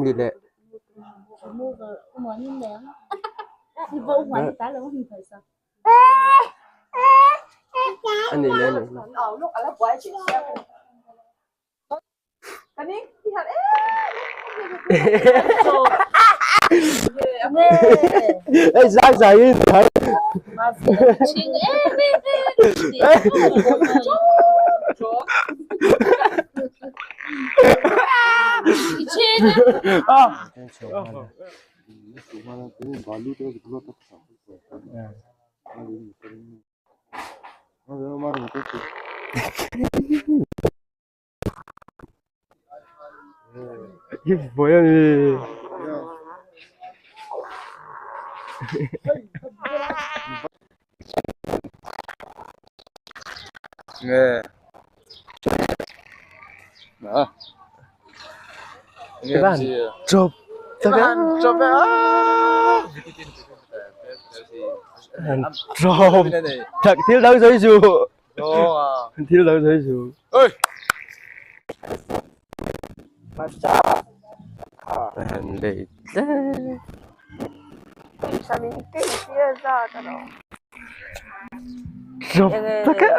ni le? A ni le a ni. Ei zai zai in thai. Buai a ni. Nge. Na. Nge Ivan. Chop. Ivan chop a. Chop. Thak thil dang sawi su. Thil dang sawi su. Oi. Han lei tle. Chop. Thak a.